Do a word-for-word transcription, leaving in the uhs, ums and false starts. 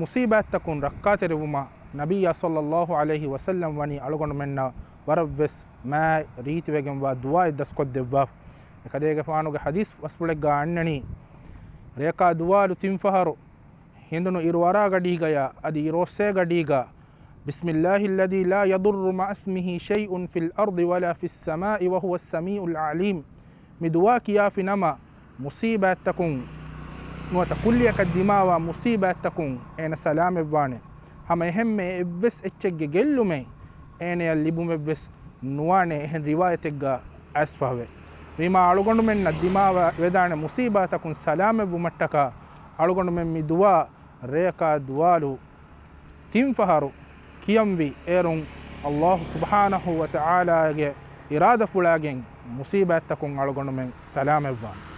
މުޞީބާތްތަކުން ރައްކާތެރިވުމަށް ނަބިއްޔާ ޞައްލައްލާހު ޢަލައިހި ވަސައްލަމް ވަނީ އަޅުގަނޑުމެންނަށް ވަރަށްވެސް މާތް ރީތިވެގެންވާ ދުޢާއެއް ދަސްކޮށްދެއްވާ. އެކަލޭގެފާނުގެ ޙަދީޘް ބަސްފުޅެއްގާ އަންނަނީ، ރެޔަކާ ދުވާލު ތިން ފަހަރު ހިނދުނު އިރުއަރާގަޑީގަޔާ އަދި އިރުއޮއްސޭގަޑީގަ، بسم الله الذي لا يضر مع اسمه شيء في الأرض ولا في السماء وهو السميع العليم. މި ދުޢާ ކިޔާފި ނަމަ، މުޞީބާތްތަކުން ނުވަތަ ކުއްލިއަކަށް ދިމާވާ މުޞީބާތްތަކުން އޭނަ ސަލާމަތްވާނެ. ހަމަ އެހެންމެ އެއްވެސް އެއްޗެއްގެ ގެއްލުމެއް އޭނަޔަށް ލިބުމެއްވެސް ނުވާނެ އެހެން ރިވާޔަތެއްގަ އައިސްފަވޭ. ވީމާ އަޅުގަނޑުމެންނަށް ދިމާވެދާނެ މުޞީބާތަކުން ސަލާމަތްވުމަށްޓަކާ އަޅުގަނޑުމެން މި ދުޢާ ރެޔަކާ ދުވާލު ތިން ފަހަރު ކިޔަންވީ އޭރުން އައްލާހު ސުބްޙާނަހު ވަތަޢާލާގެ އިރާދަފުޅާގެން މުޞީބާތްތަކުން އަޅުގަނޑުމެން ސަލާމަތްވާނެ.